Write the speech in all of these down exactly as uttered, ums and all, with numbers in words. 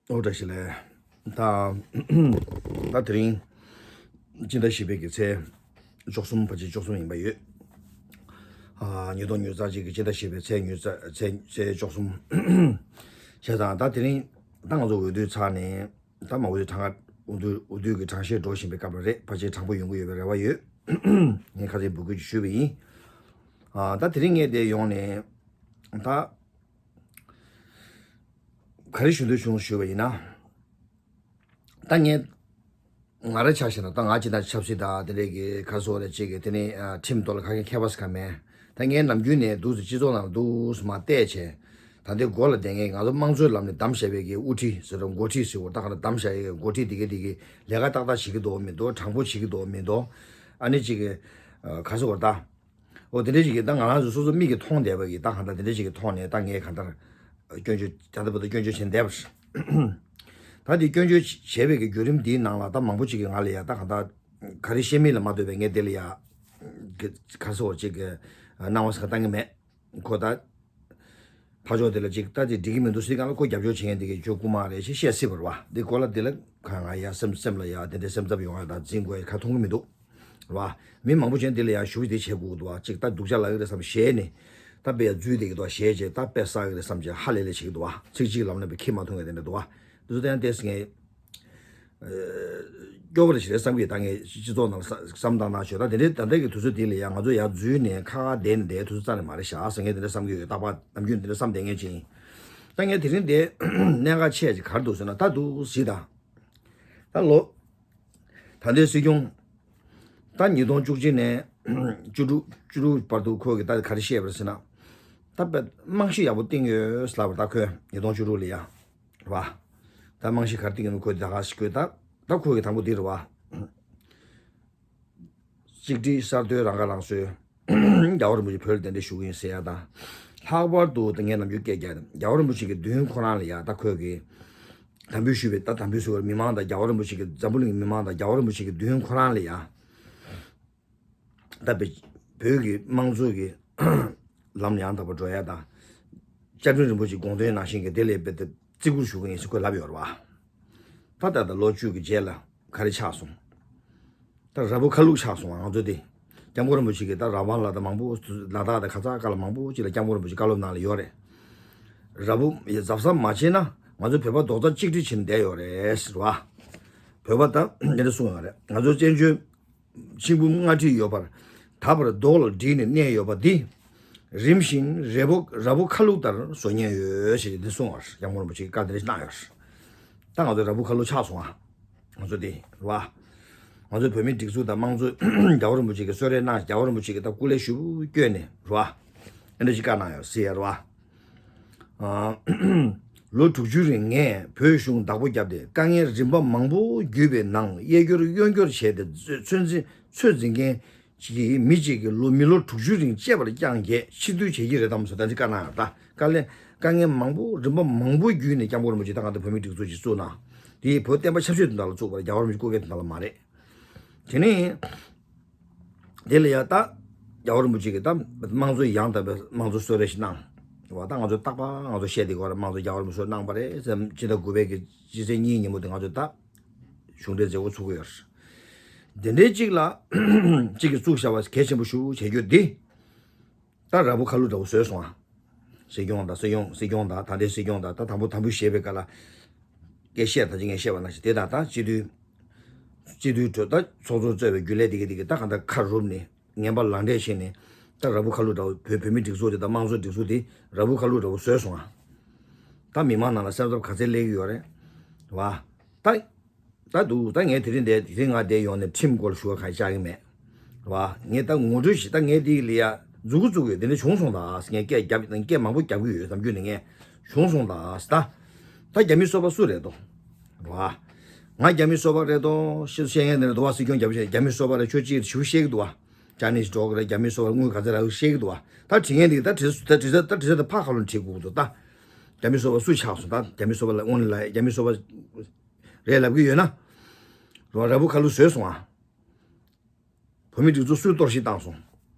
ཨོ་བཀྲ་ཤིས་བདེ་ལེགས། ད་ད་དེ་རིང་སྤྱི་ཟླ་བཞི་པའི་གི་ཚེས་བཅུ་གསུམ། ཕལ་ཆེར་བཅུ་གསུམ་ཡིན་པ་ཡོད། ཨ་ཉིས་སྟོང་ཉི་ཤུ་རྩ་གཅིག་གི་སྤྱི་ཟླ་བཞི་པའི་ཚེས་ཉི་ཤུ་རྩ་ཚེས་ཚེས་བཅུ་གསུམ། བྱས་ཙང་ད་དེ་རིང་ད་ང་ཚོ་འོས་བསྡུ་ཚར་ནས་ད་མ་འོས་གྲངས་ཀ་འོས་བསྡུ་འོས་བསྡུ་གི་གྲངས་བཤེར་འགྲོ་བཞིན་པའི་སྐབས་ལ་རེད། ཕལ་ཆེར་དྲང་པོ་ཡོང་གི་ཡོད་པའི་རེ་བ་ཡོད། ངས་ཁ་སང་འབོད་སྐུལ་ཞུས་པ་ཡིན། ཨ་ད་དེ་རིང་ངས་འདིར་ཡོང་ནས་ད། ག་རེ་ཞུ་འདོད་བྱུང་ཞུས་པ་ཡིན་ན། ད་ངས་ང་རང་ཆ་བཞག་ན་ད་ང་ཅི་ད་ཆབ་སྲིད་དང་དེ་འདྲས་ཀྱི་ག་རེ་ཟེར་དགོས་རེད། ཅིག་གི་དེ་ནས་ཨ་ཁྲིམས་ཐོག་ལ་ག་གེ་མཁས་པ་ཟེར་ག་མེད། ད་ངས་ནམ་རྒྱུན་ནས་འདུག་སེ་སྤྱི་ཚོགས་ནང་འདུག་སེ་མར་བལྟས་བྱས། ད་ལྟའི་འགོ་ལ་བསྡད་མཁན་ང་ཚོ་དམངས་གཙོའི་ལམ་ནས་བདམས་བཞག་པའི་གི་དབུ་ཁྲིད་ཟེར་རོ། འགོ་ཁྲིད་ཟེར་བ་ད་ག་ལ་བདམས་བཞག་ཡས་འགོ་ཁྲིད་དེ་གས་དེ་གས་ལས་ཀ་ཏག་ཏག་བྱེད་ཀྱི་འདུག་མི་འདུག་དྲང་པོ་བྱེད་ཀྱི་འདུག་མི་འདུག་ཨ་ནི་ཅིག་གི་ཨ་ག་རེ་ཟེར་དགོས་རེད་ད། འོ་དེ་འདྲ་ཞིག་གིས་ད་ང་རང་ཚོ་སོ་སོ་མིག་གིས་མཐོང་བསྡད་པ་གིས་ད་གང་ལྟར་དེ་འདྲ་ཞིག་གིས་མཐོང་ནས་ད་ངས་གང་ལྟར་སྐྱོན་བརྗོད་ད་ལྟ་བར་དུ་སྐྱོན་བརྗོད་བྱས་བསྡད་པ་རེད། ད་དེ་སྐྱོན་བརྗོད་བྱས་པའི་གི་བརྒྱུད་རིམ་འདིའི་ནང་ལ་ད་མང་པོ་ཅིག་གིས་ང་ལ་ཡ་ད་གང་ལྟར་ག་རེ་བཤད་མིན་ལ་མ་ལྟོས་པའི་ངས་དེ་ལ་ཡ་ག་རེ་ཟེར་བ་ཅིག་གི་སྣང་བ་ཟེར་བ་བཏང་གི་མེད། ཁོ་ད། ཕར་ཕྱོགས་དེ་ལ་ཅིག་ད་དེ་འགྲིག་གི་མི་འདུག་ཟེར་གང་ལ་ཁོ་རྒྱབ་སྐྱོར་བྱེད་མཁན་དེ་གས་ཇོ་རྐུན་མ་རེད་ཅེས་བཤད་སྲིད་པ་རེད་བ། འདི་སྐོར་ལ་དེ་ལ་གང་ང་ཡ་སེམས་སེམས་ལ་ཡ་དེ་འདྲའི་སེམས་འཚབ་ཡོང་ཡ་དང་འཛིན་དགོས་ཡ་ཁ་མཐོང་གི་མི་འདུག་རེད་བ། མི་མང་པོ་ཅན་དེ་ལ་ཡ་ཞུ་དེ་བྱེད་དགོས་ཀྱི་འདུག་བ། ཅིག་ད་སྡུག་ཅག་ལབ་ཀྱི་རེད་བསམ་ཞེད་ནས་ད་དཔེ་ཡ་འཛུལ་བསྡད་ཀྱི་འདུག་བ། ཞེད་བྱས་ད་དཔེ་བསགས་ཀྱི་རེད་བསམ་བྱས་ཧ་ལས་ལས་བྱེད་ཀྱི་འདུག་བ། ཚིག་གཅིག་ལམ་ལ་ཁྱི་མ་མཐོང་བའི་དེ་འདྲ་འདུག་བ། འདི་ཚོ་ད་ཡང་ཏོག་ཙམ་ངས། སྐྱོ་བོ་རེ་ཞིག་རེད་བསམ་གྱི། ད་ངས་སྤྱི་ཚོགས་ནང་བསམ་བཏང་ན་ཞོ་ད་དེ་འདྲའི་ད་ལྟ་གི་དུས་ཚོད་འདི་ལ་ཡང་ང་ཚོ་ཡར་འཛུལ་ནས་ཁ་ཁ་བསྡད་ནས་བསྡད་དུས་ཚོད་རྩ་ནས་མ་རེད་ཤག་ཟེར་ངས་དེ་འདྲ་བསམ་གྱི་ཡོད། རྟག་པར་ནམ་རྒྱུན་དེ་འདྲ་བསམ་བསྡད་མཁན་ཅིག་ཡིན། ད་ངས་དེ་རིང་འདི་གནད་འགག་ཆེ་ཅིག་ག་རེ་འདུག་ཟེར་ན་ད་འདུག་སེ་ད། ད་ལོ། ད་ལྟའི་སྲིད་སྐྱོང་། ད་ཉིས་སྟོང་བཅུ་གཅིག་ནས་བཅུ་དྲུག་བཅུ་དྲུག་བར་དུ་ཁོ་གིས་ད་ག་རེ་བཤད་པ་རེད་ཟེར་ན། ད་དཔེ་རྨང་གཞི་ཡག་པོ་བཏིང་ཡོད་ཟེར་ལབ་པ་རེད། ད་ཁོས་ཉིས་སྟོང་བཅུ་དྲུག་ལ་ཡ། རེད་བ། ད་རྨང་གཞི་ག་རེ་བཏིང་ཡོད་ན་ཁོས་ད་ག་ཞིག་ཁོས་ད། ད་ཁོ་གི་དང་པོ་འདི་རེད་བ། གཅིག་སྒྲིལ་གསར་གཏོད་རང་ཁ་རང་གསོའི། རྒྱལ་བ་རིན་པོ་ཆེ་བོད་ལ་གདན་འདྲེན་ཞུ་གི་ཡིན་ཟེར་ཡ་དང་། ལྷག་པར་དུ་ད་ངས་ནམ་རྒྱུན་སྐད་རྒྱག་རྒྱལ་བ་རིན་པོ་ཆེ་གི་མདུན་ཁོ་རང་ལ་ཡ་ད་ཁོས་གི། དམ་འབུལ་ཞུས་པའི་ད་དམ་འབུལ་ཞུ་བར་མི་མང་དང་རྒྱལ་བ་རིན་པོ་ཆེ་གི་འཛམ་བུ་གླིང་གི་མི་མང་དང་རྒྱལ་བ་རིན་པོ་ཆེ་གི་མདུན་ཁོ་རང་ལ་ཡ། ད་བོད་བོད་ཀྱི་དམངས་གཙོ་གི་ལམ་ཡང་དག་པར་འགྲོ་ཡ་དང་། བཅའ་ཁྲིམས་རིན་པོ་ཆེའི་དགོངས་དོན་ནང་བཞིན་གྱི་དེ་ལས་རྦད་དེ་བརྩི་བཀུར་ཞུ་གི་ཡིན་ཟེར་ཁོས་ལབ་ཡོད་རེད་བ། ད་ད་ལྟ་ལོ་བཅུ་གི་རྗེས་ལ་ག་རེ་ཆགས་སོང་། ད་ར་བུ་ཁ་ལུག་ཆགས་སོང་བ་ང་ཚོ་དེ། སྐྱབས་མགོན་རིན་པོ་ཆེ་གིས་ད་རང་དབང་ལ་ད་མང་པོ་ལ་དྭགས་དང་ཁ་ཚ་ཁ་ལ་མང་པོ་ཅིག་ལ་སྐྱབས་མགོན་རིན་པོ་ཆེ་བཀའ་སློབ་གནང་ལ་ཡོད་རེད། ར་བུ་ཡ་གཟབ་གཟབ་མ་བྱས་ན་ང་ཚོ་བོད་པ་རྡོག་རྩ་གཅིག་སྒྲིལ་བྱས་ནས་བསྡད་ཡོད་རེད་ཟེར་བ། བོད་པ་ད་འདི་འདྲ་གསུངས་ཡོད་རེད། ང་ཚོ་བཙན་བྱོལ་ཤིང་བུ་ལྔ་ཁྲི་ཡོད་པར་ད་བར་རྡོག་ལ་བསྒྲིལ་ནས་གནས་ཡོད་པ་འདི། རིམ་བཞིན་རས་བུ་ར་བུ་ཁ་ལུག་ལྟར་བཟོ་ཉེན་ཡོད་ཞེས་འདི་གསུངས་པར་སྐྱབས་མགོན་རིན་པོ་ཆེས་བཀའ་འདི་འདྲ་གནང་ཡོད། ད་ང་ཚོ་ར་བུ་ཁ་ལུག་ཆགས་སོང་ཨ། ང་ཚོ་འདི་རེད་བ། ང་ཚོ་བོད་མིའི་སྒྲིག་འཛུགས་དང་དམངས་གཙོ་རྒྱལ་བ་རིན་པོ་ཆེ་གིས་གསོལ་རས་གནང་། རྒྱལ་བ་རིན་པོ་ཆེ་གིས་ད་སྐུ་ལས་ཞུ་བསྐྱོན་ནས་རེད་བ། ཨེ་འདྲ་ཞིག་བཀའ་གནང་ཡོད་ཟེར་ཡ་རེད་བ། ལོ་དྲུག་ཅུའི་རིང་ངས་བོད་གཞུང་བདག་པོ་བརྒྱབ་སྟེ་དཀའ་ངལ་རིམ་པ་མང་པོ་བརྒྱུད་པའི་ནང་གཡས་སྐྱོར་གཡོན་སྐྱོར་བྱས་ཏེ་ཚོད་འཛིན་ཚོད་འཛིན་མཁན་གྱི་མི་གཅིག་གིས་ལོ་མི་ལོ་དྲུག་ཅུའི་རིང་གཅེས་པར་བསྐྱངས་རྗེས་ཕྱིར་འཐེན་བྱེད་ཀྱི་རེད་དམ་ཟེར་ད་ཅི་བཀའ་གནང་ཡོད། ད་དཀའ་ལས་དཀའ་ངལ་མང་པོ་རིམ་པ་མང་པོ་བརྒྱུད་ནས་སྐྱབས་མགོན་རིན་པོ་ཆེ་ད་གང་ལྟར་བོད་མིའི་སྒྲིག་འཛུགས་ཅིག་བཙུགས་གནང་། དེ་ཡིས་བོད་བསྟན་པ་ཆབ་སྲིད་དོན་དག་ལ་བཙུགས་པར་རྒྱལ་བ་རིན་པོ་ཆེ་སྐུ་སྒེར་དོན་དག་ལ་མ་རེད། དེ་ནས། དེ་ལ་ཡང་ད། རྒྱལ་བ་རིན་པོ་ཆེ་གིས་ད་དམངས་གཙོ་ཡང་དག་པའི་དམངས་གཙོ་གསོལ་རས་ཤིག་གནང་། བ་ད་ང་ཚོ་རྟག་པར་ང་ཚོ་བཤད་དེ་གོ་ར་དམངས་གཙོ་རྒྱལ་བ་རིན་པོ་ཆེས་གནང་པ་རེད་ཟེར། སྤྱི་ཟླ་དགུ་པའི་གི་སྤྱི་ཚེས་གཉིས་ཉིན་མོ་དེ་ང་ཚོ་ད། གཞུང་འབྲེལ་མཛད་སྒོ་ཚུགས་ཀྱི་ཡོད་རེད། དེ་འདྲའི་གཅིག་ལ། གཅིག་གིས་བཙུགས་བཞག་པ་གལ་ཆེན་པོ་ཞིག་བྱེད་རྒྱུ་འདི། ད་ར་བུ་ཁ་ལུག་འདྲ་བོ་བཟོས་སོང་ཨ། སྲིད་སྐྱོང་དང་སྲིད་སྐྱོང་སྲིད་སྐྱོང་དང་ད་ལྟའི་སྲིད་སྐྱོང་དང་ད་དང་པོ་དམ་འབུལ་བཞེས་པའི་སྐབས་ལ། སྐད་བཤད་ད་ཅི་ངས་བཤད་པ་ནང་བཞིན་དེ་དང་ད་སྤྱི་འཐུས། སྤྱི་འཐུས་གྲོས་ད་ཚོགས་གཙོ་གཙོས་པའི་རྒྱུན་ལས་དེ་ག་དེ་ག་ད་གང་ལྟར་ཁ་རུབ་ནས་ངན་པ་ལག་འབྲེལ་བྱས་ནས་ད་ར་བུ་ཁ་ལུག་འདྲ་བོ་བོད་བོད་མི་སྒྲིག་འཛུགས་དེ་དང་དམངས་གཙོ་སྒྲིག་འཛུགས་དེ་ར་བུ་ཁ་ལུག་འདྲ་བོ་བཟོས་སོང་ཨ། ད་མི་མང་ནང་ལ་སེམས་འཚབ་ག་ཚད་སླེབས་ཀྱི་ཡོད་རེད། བ། ད། ད་འདུག་ད་ངས་དེ་རིང་འདིར་དེ་རིང་ང་འདིར་ཡོང་ནས་ཁྲིམས་སྐོར་ལ་ཞུ་བ་གང་ཡང་བཅར་གྱི་མེད། རེད་བ། ངས་ད་ངོ་སྤྲོད་ཞིག་ད་ངས་འདི་ལ་ཡ་མཛུབ་གུ་བཙུགས་ཡོད། དེ་འདྲ་བྱུང་སོང་ད་ཟེར་ངས་སྐད་རྒྱབ་སྐད་མང་པོ་རྒྱབ་ཀྱི་ཡོད། ནམ་རྒྱུན་ནས་ངས་བྱུང་སོང་ད་ཟེར་ད། ད་རྒྱ་མི་སོ་པ་སུ་རེད་དོ། རེད་བ། ང་རྒྱ་མི་སོ་པ་རེད་དོ་ཤེས་སུ་བཤད་མཁན་དེ་རེད་དོ་བ། སྲིད་སྐྱོང་རྒྱབ་བཤད་རྒྱ་མི་སོ་པ་རེད་ཁྱོད་ཅིག་ཞུ་བཤད་ཀྱི་འདུག་བ། ཅ་ནིས་འགྲོ་གི་རེད། རྒྱ་མི་སོ་པ་དངུལ་ག་ཚོད་རག་བཤད་ཀྱི་འདུག་བ། ད་དྲི་ངན་འདི་ད་དྲི་ད་དྲི་ད་ད་དྲི་ད་ད་ཕ་ཁ་ལོ་དྲི་དགོས་ཀྱི་འདུག་ད། རྒྱ་མི་སོ་པ་སུ་ཆགས་སོང་ད། རྒྱ་མི་སོ་པ་ལ་དངོས་གནས་ལ་རྒྱ་མི་སོ་པ། རེད་ལབ་ཀྱི་ཡོད་ན། རོ་ར་བུ་ཁ་ལུག་བཟོས་སོང་ཨ། བོད་མི་སྒྲིག་འཛུགས་སུས་གཏོར་བཤིག་བཏང་སོང་།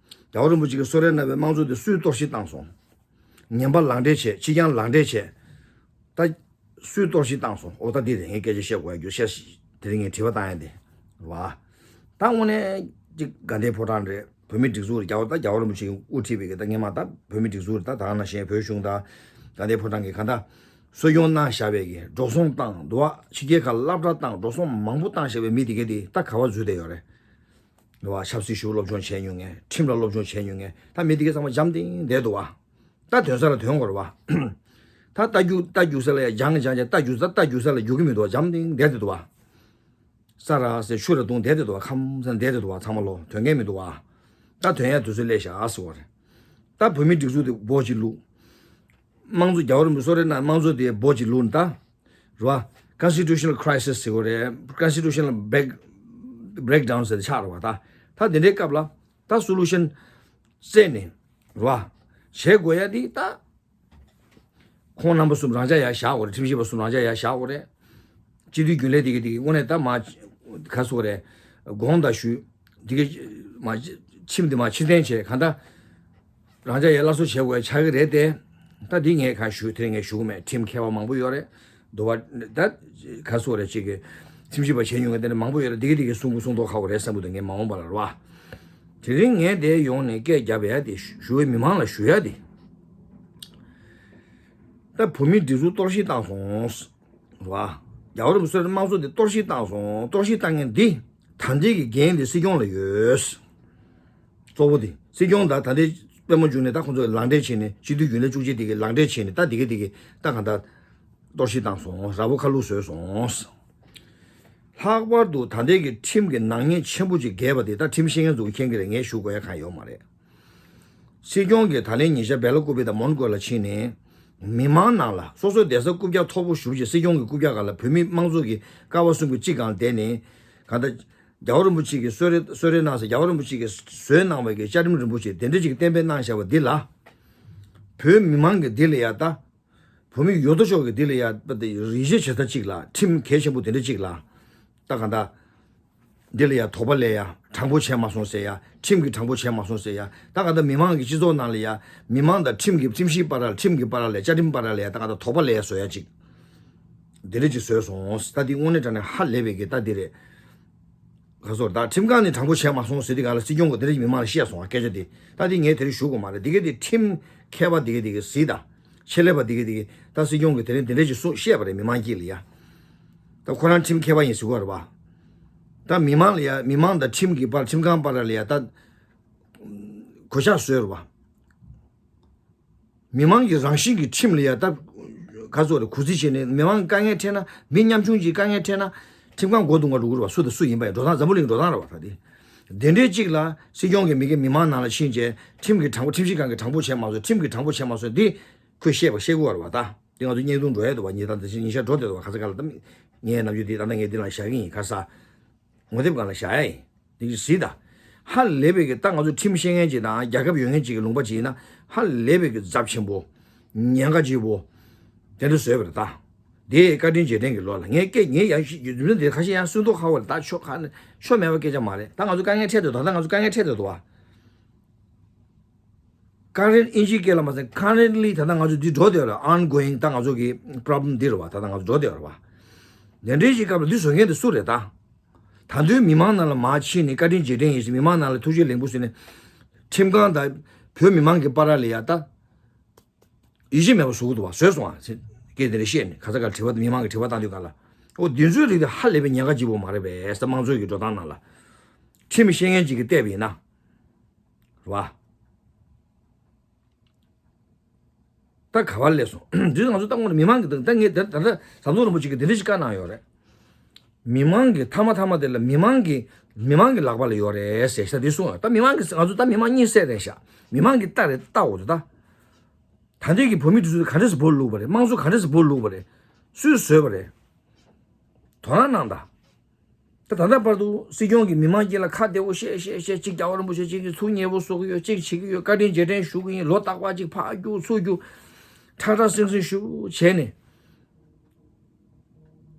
རྒྱལ་བ་རིན་པོ་ཆེ་གིས་གསོལ་རས་གནང་བའི་དམངས་གཙོ་དེ་སུས་གཏོར་བཤིག་བཏང་སོང་། ངན་པ་ལག་འབྲེལ་བྱས་ཕྱི་རྐྱང་ལག་འབྲེལ་བྱས། ད། སུས་གཏོར་བཤིག་བཏང་སོང་། ཨོ་ད་འདི་རེད། ངས་སྐད་ཆ་བཤད་དགོས་ཡ་རྒྱུ་བཤད། དེ་རིང་ངས་དྲི་བ་བཏང་ཡ་དེ་རེད་བ། ད་དངོས་གནས་ཅིག་དགའ་ལྡན་ཕོ་བྲང་རེད། བོད་མི་སྒྲིག་འཛུགས་རེད། རྒྱལ་བ་ད་རྒྱལ་བ་རིན་པོ་ཆེ་གིས་དབུ་ཁྲིད་པའི་གི་ད་སྔོན་མ་ད་བོད་མི་སྒྲིག་འཛུགས་རེད། ད་ད་ག་ནང་བཞིན་བོད་གཞུང་ད་དགའ་ལྡན་ཕོ་བྲང་གིས་གང་ད་གསོ་སྐྱོང་གནང་བཞག་པའི་གི་འགྲོ་སོང་བཏང་འདུག་བ། ཕྱི་རྒྱལ་ཁག་སློབ་གྲྭ་བཏང་འགྲོ་སོང་མང་པོ་བཏང་བཞག་པའི་མི་དེ་གས་དེ་ད་ག་བ་འཛུལ་བསྡད་ཡོད་རེད། རེད་བ། ཆབ་སྲིད་ཞུ་སློབ་སྦྱོང་བྱས་མྱོང་མཁན། ཁྲིམས་ལ་སློབ་སྦྱོང་བྱས་མྱོང་མཁན། ད་མི་དེ་གས་ཚང་མ་འཇམ་ཐིང་བསྡད་འདུག་བ། ད་དོན་ས་ལ་དོན་དགོས་རེད་བ། ད་རྟ་རྒྱུག་རྟ་རྒྱུག་ས་ལ་ཡ་སྦྱང་སྦྱང་བྱས། རྟ་རྒྱུག་ས་རྟ་རྒྱུག་ས་ལ་རྒྱུག་གི་མི་འདུག་བ། འཇམ་ཐིང་བསྡད་དེ་འདུག་བ། ས་ར་ཟེར་ཆུ་ར་བཏུང་བསྡད་དེ་འདུག་བ། ཁམས་ས་བསྡད་དེ་འདུག་བ། ཚང་མ་ལོ་དོན་གས་མི་འདུག་བ། ད་དོན་ཡ་དུས་ཚོད་སླེབས་ཤག་ཟེར་བ་རེད། ད་བོད་མི་སྒྲིག་འཛུགས་དེ་སྦོ་ཅིག་བླུགས། དམངས་གཙོ་རྒྱལ་བ་རིན་པོ་ཆེ་གསོལ་རས་གནང་དམངས་གཙོ་དེ་སྦོ་ཅིག་བླུགས་ནས་ད། རེད་བ། Constitutional crisis ཟེར་དགོས་རེད། Constitutional break breakdown ཟེར་ཏེ་ཆགས་རེད་བ། ད་ད་དེ་འདྲའི་སྐབས་ལ་ད་solution བཙལ་ནས་རེད་བ། བྱེད་དགོས་ཡ་དེ་ད་ཁོང་རྣམ་པ་གསུམ་རང་འཇགས་ཡ་བཞག་དགོས་རེད། ཁྲིམས་ཞིབ་པ་གསུམ་རང་འཇགས་ཡ་བཞག་དགོས་རེད། སྤྱི་འཐུས་རྒྱུན་ལས་དེ་གི་དེ་གི་དངོས་གནས་ད་མ་ག་ཟེར་དགོས་རེད། དགོངས་དག་ཞུས། དེ་གི་མ་ཁྲིམས་དེ་མ་ཕྱིར་འཐེན་བྱས། གང་ལྟར་རང་འཇགས་ཡ་སླར་གསོ་བྱེད་དགོས་ཡ་ཆགས་ཀྱི་རེད་དེ། ད་འདི་ངས་གང་ཞུ། དེ་རིང་ངས་ཞུ་གི་མེད། ཁྲིམས་མཁས་པ་མང་པོ་ཡོད་རེད། འདུག་བ། ད་ག་ཟེར་དགོས་རེད། ཅིག་གི་ཁྲིམས་ཞིབ་པ་བྱས་མྱོང་མཁན་དེ་འདྲ་མང་པོ་ཡོད་རེད། འདི་གི་འདི་གི་གསུང་གི་གསུང་མདོག་ཁ་པོ་རེད་བསམ་གི་འདུག་ངས་མ་འོངས་པ་ལ་རེད་བ། དེ་རིང་ངས་འདིར་ཡོང་ནས་སྐད་རྒྱབ་ཡ་དེ་ཞུ་བའི་མི་མང་ལ་ཞུ་ཡ་དེ། ད་བོད་མིའི་སྒྲིག་འཛུགས་གཏོར་བཤིག་བཏང་སོང་། རེད་བ། རྒྱལ་བ་རིན་པོ་ཆེ་གསོལ་རས་དམངས་གཙོ་དེ་གཏོར་བཤིག་བཏང་སོང་། གཏོར་བཤིག་བཏང་མཁན་འདི་ད་ལྟའི་གི་འགན་དེ་སྲིད་སྐྱོང་ལ་ཡོད། གཙོ་བོ་དེ་སྲིད་སྐྱོང་ད་ད་ལྟའི་དཔལ་མོ་འབྱུང་གནས་ད་ཁོང་ཚོ་ལག་འབྲེལ་བྱས་ནས་སྤྱི་འཐུས་རྒྱུན་ལས་བཅུ་གཅིག་དེ་གི་ལག་འབྲེལ་བྱས་ནས་ད་དེ་གི་དེ་གི་ད་གང་ལྟར་གཏོར་བཤིག་བཏང་སོང་། ར་བོ་ཁ་ལུག་བཟོས་སོང་། ལྷག་པར་དུ་ད་ལྟའི་གི་ཁྲིམས་ཀྱི་ནག་ཉེས་ཆེན་པོ་ཅིག་འགེལ་བ་དེ་ད་ཁྲིམས་ཤེས་མཁན་ཚོ་གིས་མཁྱེན་གྱི་རེད། ངས་ཞུ་དགོས་ཡ་གང་ཡོད་མ་རེད། སྲིད་སྐྱོང་གིས་ད་ལན་ཉེ་ཆར་སྦེ་ལ་ཀུ་པེ་དང་མོན་གྷོ་ལ་ཕྱིན་ནས། མི་མང་ནང་ལ་སོ་སོའི་བསྡད་ས་རྐུབ་བཀྱག་མཐོ་པོ་ཞེ་པོ་ཅིག་སྲིད་སྐྱོང་གི་རྐུབ་བཀྱག་སྒང་ལ་བོད་མི་དམངས་གཙོ་གི་ཀ་བ་གསུམ་གྱི་གཅིག་སྒང་བསྡད་ནས། གང་ལྟར་རྒྱལ་བ་རིན་པོ་ཆེ་གིས་གསོལ་རས་གསོལ་རས་གནང་ཟེར། རྒྱལ་བ་རིན་པོ་ཆེ་གིས་བཟོས་གནང་བའི་གི་བཅའ་ཁྲིམས་རིན་པོ་ཆེ་དེ་འདྲ་ཅིག་གཏན་འབེབས་གནང་བཞག་པ་འདི་ལ། བོད་མི་མང་གིས་འདི་ལ་ཡ་ད། བོད་མི་ཡོད་དོ་ཅོག་གིས་འདི་ལ་ཡ་ད་ཡིད་ཆེས་བྱེད་ས་གཅིག་ལ། ཁྲིམས་གལ་ཆེན་པོ་དེ་འདྲ་གཅིག་ལ། ད་གང་ལྟར། འདི་ལ་ཡ་དོགས་པ་སླེབས་ཡ། དྲང་པོ་བྱས་མ་སོང་ཟེར་ཡ། ཁྲིམས་ཀྱིས་དྲང་པོ་བྱས་མ་སོང་ཟེར་ཡ། ད་གང་ལྟར་མི་མང་གི་སྤྱི་ཚོགས་ནང་ལ་ཡ། མི་མང་དང་ཁྲིམས་ཀྱི་ཁྲིམས་ཞིབ་བར་ལ། ཁྲིམས་ཀྱི་བར་ལ་ཡ། ད་གང་ལྟར་དོགས་པ་སླེབས་ཡ་བཟོ་ཡ་གཅིག་འདི་འདྲ་ཅིག་བཟོས་སོང་། ད་འདི་དངོས་གནས་དྲང་གནས་ཧ་ལས་པའི་གི་ད་འདི་རེད། ག་ཟེར། ད་ཁྲིམས་ཁང་ནས་དྲང་པོ་བྱས་མ་སོང་ཟེར་དུས་སྒང་ལ་སྲིད་སྐྱོང་གིས་དེ་འདྲ་ཅིག་མི་མང་ལ་བཤད་སོང་བ། སྐད་ཆ་དེ་ད་འདི་ངས་དེ་རིང་ཞུ་དགོས་མ་རེད། འདི་ག་དེ་ཁྲིམས་མཁས་པ་འདི་ག་དེ་གིས་གཟིགས་དང་། ཆེད་ལས་པ་འདི་ག་དེ་གིས་ད་སྲིད་སྐྱོང་གིས་དེ་རིང་དེ་འདྲ་ཅིག་གསུངས་བཤད་པ་རེད། མི་མང་དཀྱིལ་ལ་ཡ། ད་ཁོ་རང་ཁྲིམས་མཁས་པ་ཡིན་ཟེར་གྱི་ཡོད་རེད་བ། ད་མི་མང་ལ་ཡ། མི་མང་དང་ཁྲིམས་ཀྱི་བར། ཁྲིམས་ཁང་བར་ལ་ཡ་ད་གོད་ཆག་བཟོས་རེད་བ། མི་མང་གི་རང་བཞིན་གྱི་ཁྲིམས་ལ་ཡ་ད་ག་ཟེར་རེད། གུས་བརྩི་བྱས་ནས། མི་མང་གི་དཀའ་ངལ་འཕྲད་ན། མི་ཉམ་ཆུང་གི་དཀའ་ངལ་འཕྲད་ན། ཁྲིམས་ཁང་སྒོ་བརྡུང་ག་འགྲོ་གི་རེད་བ། སུ་དང་སུ་ཡིན་པ་ཡིན། འགྲོ་སྟངས་འཛམ་བུ་གླིང་འགྲོ་སྟངས་རེད་བ། ད་དེ་དེ་འདྲའི་གཅིག་ལ་སྲིད་སྐྱོང་གིས་མི་སྒེར་མི་མང་ནང་ལ་ཕྱིན་བྱས་ཁྲིམས་ཀྱི་དྲང་པོ། ཁྲིམས་ཞིབ་ཁང་གིས་དྲང་པོ་བྱས་མ་སོང་། ཁྲིམས་ཀྱིས་དྲང་པོ་བྱས་མ་སོང་། འདི་ཁོས་བཤད་པ་བཤད་དགོས་རེད་བ། ད་འདི་ང་ཚོ་བརྙན་ཐུང་འགྲོ་ཡ་འདུག་བ། ཉིན་ད་ད་ཉིན་ཤར་འགྲོ་བསྡད་འདུག་བ། ཁ་ས་ག་ལ་ད་ངའི་ནམ་རྒྱུན་འདི་ད་ལྟ་ངས་འདི་ལ་བཞག་གི་ཡིན། ཁ་ས་ངོ་དེབ་སྒང་ལ་བཞག་ཡ་ཡིན། འདི་གི་གཟིགས་དང་། ཧ་ལས་པའི་གི་ད་ང་ཚོ་ཁྲིམས་ཤེས་མཁན་ཅིག་དང་རྒྱལ་ཁབ་ཡོད་མཁན་ཅིག་གི་ལུང་པ་ཅིག་ཡིན་ན། ཧ་ལས་པའི་གི་ཚབས་ཆེན་པོ། ཉེན་ཁ་ཆེ་པོ། དེ་འདྲ་བཟོས་པ་རེད་ད། དེ་བཀའ་དྲིན་རྗེས་དྲན་གྱི་ལོ་ལ། ངས་སྐད་ངས་ཡང་ཞིག་རྒྱུ་མཚན་དེ་ཁ་ཤས་ཡང་གསོན་ཐོག་ཁ་བ་རེད་ད། ཆོ་ཁ་ནས་ཆོ་མེད་པ་སྐད་ཆ་མ་རེད། ད་ང་ཚོ་དཀའ་ངལ་འཕྲད་དེ་འདུག་ད་ལྟ་ང་ཚོ་དཀའ་ངལ་འཕྲད་དེ་འདུག་བ། Current ཨིན་ཇིའི་སྐད་ལ་མ་ཟད། Currently ད་ལྟ་ང་ཚོ་འདི་འགྲོ་བསྡད་ཡོད་རེད། Ongoing ད་ང་ཚོ་གི་problem འདི་རེད་བ། ད་ལྟ་ང་ཚོ་འགྲོ་བསྡད་ཡོད་རེད་བ། དེ་འདྲའི་ཞིག་སྐབས་ལ་འདི་བཟོ་མཁན་དེ་སུ་རེད་ད། ད་དུང་མི་མང་ནང་ལ་མར་ཕྱིན་ནས་བཀའ་དྲིན་རྗེས་དྲན་ཡིན་ཟེར། མི་མང་ནང་ལ་ཐུགས་རྗེ་ལེགས་འབུལ་ཟེར་ནས། ཁྲིམས་ཁང་དང་བོད་མི་མང་གི་བར་ལ་ཡ་ད། ཡིད་ཆེས་མེད་པ་བཟོ་གི་འདུག་བ། བཟོས་སོང་ཨ། སྐད་དེ་འདྲ་བཤད་ནས་ཁ་ས་ག་དྲི་བ། མི་མང་གི་དྲི་བ་བཏང་དུས་སྒང་ལ། ཨོ་འདི་ཚོའི་རིགས་དེ་ཧ་ལས་པའི་ཉེན་ཁ་ཆེ་པོ་མ་རེད་པས་ཟེར། དམངས་གཙོའི་གི་འགྲོ་སྟངས་ནང་ལ། ཁྲིམས་ཤེས་མཁན་ཅིག་གིས་བལྟས་པ་ཡིན་ན། རེད་བ། ད་ག་བ་སླེབས་སོང་། འདི་ང་ཚོ་ད་དངོས་གནས་མི་མང་གི། ད་ངས་ད་ད་ལྟ་ཟམ་གདོང་རིན་པོ་ཆེ་གིས་འདི་འདྲ་ཞིག་བཀའ་གནང་ཡོད་རེད། མི་མང་གི་མཐའ་མ་མཐའ་མ་དེ་ལ་མི་མང་གི། མི་མང་གི་ལག་པ་ལ་ཡོད་རེད་ཟེར་ཤག་འདི་གསུངས་ཡོད། ད་མི་མང་གི། ང་ཚོ་ད་མི་མང་གཉིད་སད་རེད་ཤག་མི་མང་གི་ལྟ་རེད། ལྟ་འོ་ད། ད་ལྟའི་གི་བོད་མི་འདི་ཚོ་ག་འདྲས་སེ་སྦོ་ལུག་པ་རེད། དམངས་གཙོ་ག་འདྲས་སེ་སྦོ་ལུག་པ་རེད། སུས་བཟོས་པ་རེད། དོ་སྣང་གནང་དང་། ད་ད་ལྟ་བར་དུ་སྲིད་སྐྱོང་གིས་མི་མང་དཀྱིལ་ལ་ཁ་བདེ་བོ་བཤད་བཤད་བཤད། གཅིག་རྒྱལ་བ་རིན་པོ་ཆེ་གཅིག་གིས་ཚུར་མཉེས་པོ་བཟོ་གི་ཡོད། གཅིག་བྱེད་ཀྱི་ཡོད། བཀའ་དྲིན་རྗེས་དྲན་ཞུ་གི་ཡིན། ལོ་རྟག་པར་གཅིག་ཕར་རྒྱུག་ཚུར་རྒྱུག་ཁྲག་ཁྲག་སིང་སིང་ཞུ་བྱས་ནས།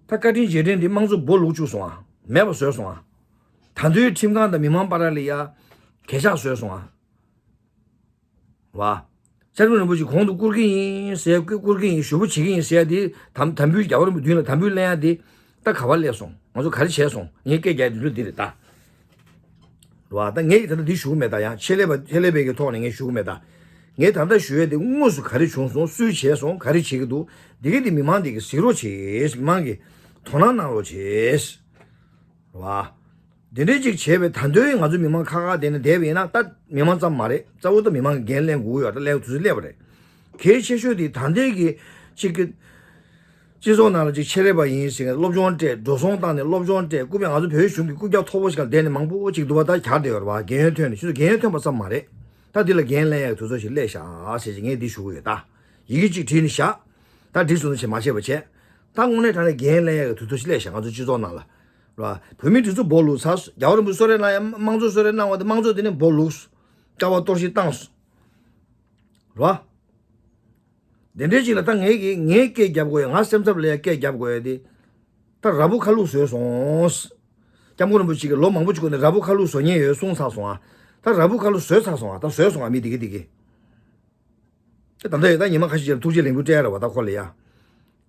ད་བཀའ་དྲིན་རྗེས་དྲན་འདི་དམངས་གཙོ་སྦོ་ལུག་བཅུག་སོང་ཨ། མེད་པ་བཟོས་སོང་ཨ། ད་དུང་ཁྲིམས་ཁང་དང་མི་མང་བར་ལ་ཡ་གད་ཆག་བཟོས་སོང་ཨ། བ། ལྕགས་རི་རིན་པོ་ཆེ་གོང་དུ་བཀུར་གྱི་ཡིན་ཟེར། བཀུར་བཀུར་གྱི་ཡིན། ཞུ་བོ་བྱེད་ཀྱི་ཡིན་ཟེར་ཡ་དེ། དམ་དམ་འབུལ། རྒྱལ་བ་རིན་པོ་མདུན་ལ་དམ་འབུལ་ལེན་ཡ་དེ། ད་ག་བ་སླེབས་སོང་། ང་ཚོ་ག་རེ་བྱས་སོང་། ངས་སྐད་རྒྱག་དུས་འདི་རེད་ད། རེད་བ། ད་ངས་ད་ལྟ་འདི་ཞུ་གི་མེད་ད། ཡང་ཆེད་ལས་པ་ཆེད་ལས་པའི་གི་ཐོག་ནས་ངས་ཞུ་གི་མེད་ད། ངས་ད་ལྟ་ཞུ་ཡ་དེ་དངོས་སུ་ག་རེ་བྱུང་སོང་། སུས་བྱས་སོང་། ག་རེ་བྱེད་ཀྱི་འདུག་འདི་གི་དེ་མི་མང་འདི་གི་གཟིགས་རོགས་བྱེད། མི་མང་གི་དོ་སྣང་གནང་རོགས་བྱེད། རེད་བ། འདི་འདྲའི་ཅིག་བྱས་པའི་ད་དུང་ང་ཚོ་མི་མང་ཁ་ཁ་བསྡད་ནས་བསྡད་པ་ཡིན་ན། ད་མི་མང་ཙམ་མ་རེད། གཙོ་བོ་ད་མི་མང་གི་འགན་ལེན་དགོས་ཡོད། ད་ལེན་དུས་ཚོད་སླེབས་པ་རེད། གལ་ཆེ་ཤོས་དེ་ད་ལྟའི་གི་ཅིག་གི་སྤྱི་ཚོགས་ནང་ལ་ཅིག་ཆེད་ལས་པ་ཡིན་ཟེར་སློབ་སྦྱོང་སྤྲད། འགྲོ་སོང་བཏང་ནས་སློབ་སྦྱོང་སྤྲད། རྐུབ་བཀྱག་ང་ཚོ་བོད་གཞུང་གི་རྐུབ་བཀྱག་མཐོ་པོ་ཞིག་ལ་བསྡད་ནས་མང་པོ་ཅིག་འདུག་པ། ད་གྱར་བསྡད་ཡོད་རེད་བ། རྒན་ཡོལ་ཐོན་ནས། ཁྱོད་ཚོ་རྒན་ཡོལ་ཐོན་པ་ཙམ་མ་རེད། ད་འདི་ལ་འགན་ལེན་ཡག་དུས་ཚོད་ཞིག་སླེབས་ཤག་ཟེར་ཅིག་ངས་འདི་ཞུ་གི་ཡོད་ད། ཡི་གེ་གཅིག་བྲིས་ནས་བཞག་ད་བྲིས་སོང་ན་བྱེད་མ་བྱེད་པ་བྱས། ད་དངོས་གནས་དྲང་གནས་འགན་ལེན་ཡག་གི་དུས་ཚོད་ཞིག་སླེབས་ཤག་ང་ཚོ་སྤྱི་ཚོགས་ནང་ལ། རེད་བ། བོད་མིའི་སྒྲིག་འཛུགས་སྦོ་ལུག་ཚར། རྒྱལ་བ་རིན་པོ་ཆེ་གསོལ་རས་གནང་ཡ། དམངས་གཙོ་གསོལ་རས་གནང་བ་དེ་དམངས་གཙོ་དེ་ནས་སྦོ་ལུག་ཀ་བ་གཏོར་བཤིག་བཏང་སོང་། རེད་བ། དེ་འདྲའི་ཅིག་ལ་ད་ངས་ཀྱི་ངས་སྐད་རྒྱབ་དགོས་ཡ། ང་སེམས་འཚབ་ལ་ཡ་སྐད་རྒྱབ་དགོས་ཡ་དེ། ད་ར་ཕུག་ཁ་ལུག་བཟོས་སོང་། སྐྱབས་མགོན་རིན་པོ་ཆེ་གིས་ལོ་མང་པོ་ཅིག་གོང་ནས་ར་ཕུག་ཁ་ལུག་བཟོ་མཁན་ཡོད་གསུངས་ཚར་སོང་ཨ། ད་ར་ཕུག་ཁ་ལུག་བཟོས་ཚར་སོང་ཨ། ད་བཟོས་སོང་ཨ། མི་དེ་གི་དེ་གི། ད་ལྟ་ཡོད། ད་ཉི་མ་ཁ་ཤས་ཅིག་ལ་ཐུགས་རྗེ་ལེགས་འབུལ་སྤྲད་ར་བ། ད་ཁོ་ལ་ཡ།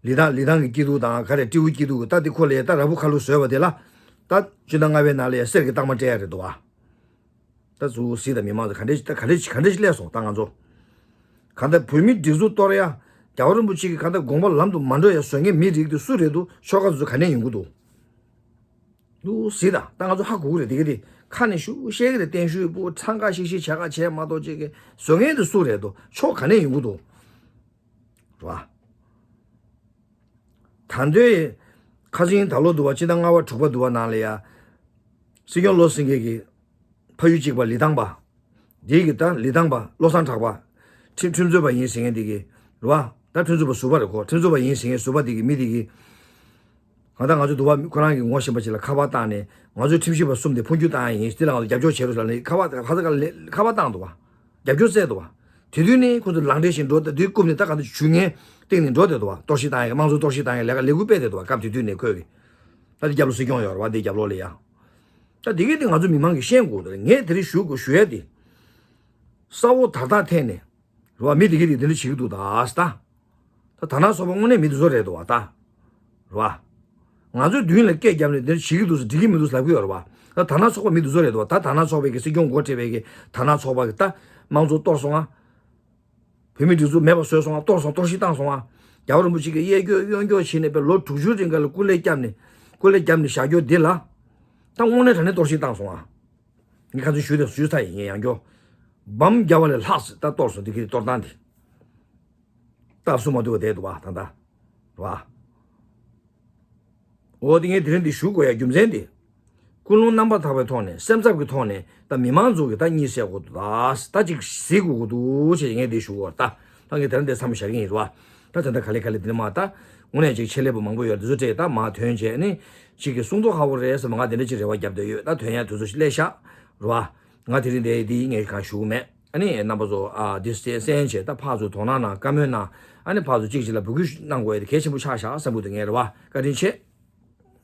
ལི་ཐང་ལི་ཐང་གི་སྐྱིད་སྡུག་དང་ག་རེ་སྤྲེའུ་སྐྱིད་སྡུག་གི། ད་དེ་ཁོ་ལ་ཡ་ད་ར་ཕུག་ཁ་ལུག་བཟོས་པ་དེ་ལ། ད་སྤྱི་ཟླ་ལྔ་པའི་ནང་ལ་ཡ་གསེར་གྱི་རྟགས་མ་སྤྲད་ཡ་རེད་འདུག་ཨ། ད་ཚུར་གཟིགས་དང་། མི་མང་ཚོ་ག་འདྲས་ད་ག་འདྲས་ག་འདྲས་ཤིག་སླེབས་སོང་། ད་ང་ཚོ་གང་ལྟར་བོད་མིའི་སྒྲིག་འཛུགས་གཏོར་ཡ། རྒྱལ་བ་རིན་པོ་ཆེ་གི་གང་ལྟར་དགོངས་པ་ལམ་དུ་མ་འགྲོ་ཡ་བཟོ་མཁན་མི་རིགས་དེ་སུ་རེད་འདུག་ཆོལ་ཁ་ཚོ་ག་ནས་ཡོང་གི་འདུག་ལུས་གཟིགས་དང་། ད་ང་ཚོ་ཧ་གོ་གི་རེད། དེ་ག་དེ་ཁ་ནས་ཞུ་བཤད་གི་རེད། བརྟན་བཞུགས་པོ་འཚང་ཁ་ཤིག་ཤིག་བྱ་ག་བྱས་མ་གཏོགས། ཅིག་གི་བཟོ་མཁན་དེ་སུ་རེད་འདུག་ཕྱོགས་ག་ནས་ཡོང་གི་འདུག་རེད་བ། ད་འདོད་ཁ་སང་ད་ལོ་འདུག་བ། སྤྱི་ཟླ་ལྔ་པ་དྲུག་པ་འདུག་བ་ནང་ལ་ཡ། སྲིད་སྐྱོང་བློ་སེང་གེ་གི་ཕ་ཡུལ་གཅིག་པ་ལི་ཐང་པ། འདི་གི་ད་ལི་ཐང་པ་བློ་བཟང་གྲགས་པ། ཁྲིམས་ཁྲིམས་རྩོད་པ་ཡིན་ཟེར་མཁན་འདི་གི་རེད་བ། ད་ཁྲིམས་རྩོད་པ་ཟུར་པ་རེད་ཁོ། ཁྲིམས་རྩོད་པ་ཡིན་ཟེར་མཁན་ཟུར་པ་འདི་གི་མི་འདི་གི། ང་ད་ང་ཚོ་འདུག་བ། ཁོ་རང་གི་ངོ་ཤེས་པ་ཅིག་ལ་ཁ་པར་བཏང་ནས། ང་ཚོའི་ཁྲིམས་ཞིབ་པ་གསུམ་དེ་འཕོ་འགྱུར་བཏང་ཡ་ཡིན། དེ་ལ་ང་ཚོ་རྒྱབ་སྐྱོར་བྱེད་རོགས་ཟེར་ནས་ཁ་པར་ཁ་ས་ཁ་ལ་ཁ་པར་བཏང་འདུག་བ། རྒྱབ་སྐྱོར་བསྩལ་འདུག་བ། དེ་དུས་ནས་ཁོ་ཚོ་ལག་འབྲེལ་བཞིན་འགྲོ། ད་དུས་རྐུབ་ནས་ད་ག་ཚོད་ཞུ་མཁན་སྟེང་ནས་འགྲོ་བསྡད་འདུག་བ། གཏོར་བཤིག་བཏང་ཡ། དམངས་གཙོ་གཏོར་བཤིག་བཏང་ཡ་ལས་ཀ་ལས་འགུལ་སྤེལ་བསྡད་འདུག་བ། སྐབས་དེ་དུས་ནས་ཁོས་གི། ད་དེ་རྒྱབ་ལོགས་སྲིད་སྐྱོང་ཡོད་རེད་བ། དེ་རྒྱབ་ལོགས་ལ་ཡ། ད་དེ་གི་དེ་ང་ཚོ་མི་མང་གིས་ཤེས་དགོས་འདུག་ངས་དེ་རིང་ཞུ་དགོས་ཞུ་ཡ་དེ། གསལ་བོ་དར་ཐག་འཐེན་ནས། རེད་བ། མི་དེ་གི་དེ་དེ་འདྲ་བྱེད་ཀྱི་འདུག་ད་ད། ད་དར་ནག་ཚོགས་པ་དངོས་གནས་མི་དེ་ཚོ་རེད་འདུག་བ་ད། རེད་བ། ང་ཚོའི་མདུན་ལ་སྐད་བརྒྱབ་ནས་དེ་འདྲ་བྱེད་ཀྱི་འདུག་ཟེར། འགྲིག་གི་མི་འདུག་ཟེར་ལབ་ཀྱི་ཡོད་རེད་བ། ད་དར་ནག་ཚོགས་པ་མི་དེ་ཚོ་རེད་འདུག་བ། ད་དར་ནག་ཚོགས་པའི་གི་སྲིད་སྐྱོང་འགོ་ཁྲིད་པའི་གི་དར་ནག་ཚོགས་པ་གི་ད། དམངས་གཙོ་གཏོར་སོང་ང་། བོད་མིའི་སྒྲིག་འཛུགས་མེད་པ་བཟོས་སོང་ང་། གཏོར་སོང་། གཏོར་བཤིག་བཏང་སོང་ང་། རྒྱལ་བ་རིན་པོ་ཆེ་གི་གཡས་སྐྱོར་གཡོན་སྐྱོར་བྱས་ནས་པའི་ལོ་དྲུག་ཅུའི་རིང་ག་ལ་སྐུ་ལས་བསྐྱབས་ནས། སྐུ་ལས་བསྐྱབས་ནས་བཞག་རྒྱུ་འདི་ལ། ད་དངོས་གནས་དྲང་གནས་གཏོར་བཤིག་བཏང་སོང་ང་། ངས་ཁ་སང་ཞུས་དང་ཞུས་ཚར་ཡིན། ངས་ཡང་བསྐྱར། འབུམ་བརྒྱ་པ་ལས་ལྷག་ཙམ་ད་གཏོར་སོང་། འདི་གི་གཏོར་སྟངས་འདི། སྟབས་གསུམ་མ་འདུག་པ་བསྡད་འདུག་བ་ད་ལྟ། རེད་བ། འོ་དེ་ངས་དེ་རིང་འདི་ཞུ་དགོས་ཡ་རྒྱུ་མཚན་འདི། ཀུན་སློང་རྣམ་པར་དག་པའི་ཐོག་ནས། སེམས་འཚབ་ཀྱི་ཐོག་ནས་ད་མི་མང་ཚོ་གི་ད་གཉིད་སད་དགོས་འདུག་ད་ད་ཅིག་གཟིགས་དགོས་ཀྱི་འདུག་ཅེས་ངས་འདི་ཞུ་དགོས། ད་ད་ངས་དེ་རིང་འདི་མཚམས་བཞག་གི་ཡིན། རེད་བ། ད་ད་ལྟ་ག་ལེ་ག་ལེ་འདི་ནས་མར་ད་དངོས་གནས་ཅིག་ཆེད་ལས་པ་མང་པོ་ཡོད། འདི་ཚོ་སྤྲད་ད་མར་ཐོན་བྱས་ནི། ཅིག་གི་གསུང་ཐོག་ཧ་གོ་རེད་ཟེར་མ། ང་དེ་འདྲ་ཅིག་རེ་བ་བརྒྱབ་བསྡད་ཡོད། ད་ཐོན་ཡ་དུས་ཚོད་ཅིག་སླེབས་ཤག་རེད་བ། ང་དེ་རིང་འདི་འདི་ངས་གང་ཞུ་གི་མེད། ཨ་ནི་རྣམ་པ་ཚོ་ཨ་འདི་གསན་གསན་བྱས། ད་ཕར་ཚུར་དོ་སྣང་གནང་། བཀའ་མོལ་གནང་། ཨ་ནི་ཕར་ཚུར་གཅིག་གཅིག་ལ་འབོད་སྐུལ་གནང་དགོས་ཡ་དེ་གལ་ཆེན་པོ་ཆགས་ཤག་བསམ་གྱི་འདུག་ངས། རེད་བ། བཀའ་དྲིན་ཆེ།